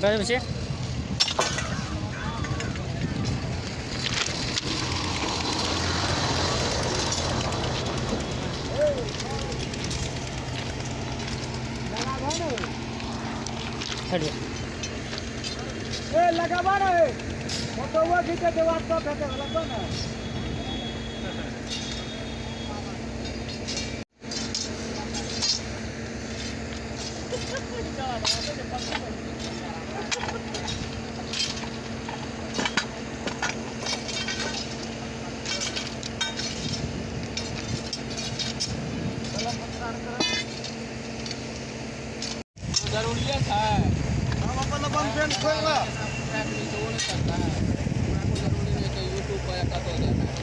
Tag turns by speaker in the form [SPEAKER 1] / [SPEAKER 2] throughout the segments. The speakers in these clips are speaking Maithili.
[SPEAKER 1] बैठ बच्चे।
[SPEAKER 2] ए लगाबा ना, फोटोवा खींचे दे, व्हाट्सएप पे लगबा ना।
[SPEAKER 3] जरूरियत है।
[SPEAKER 2] हम अपन अपन पेन खोलना।
[SPEAKER 3] वो नहीं करता है, जरूरी नहीं कि यूट्यूब पर कत हो जाता है।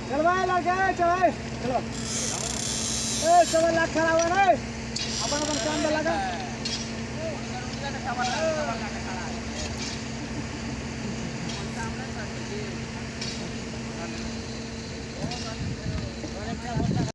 [SPEAKER 2] चलवाए लड़के, चलो चलो। ए 1.25 लाख खराब है, अपन अपन काम में लगा।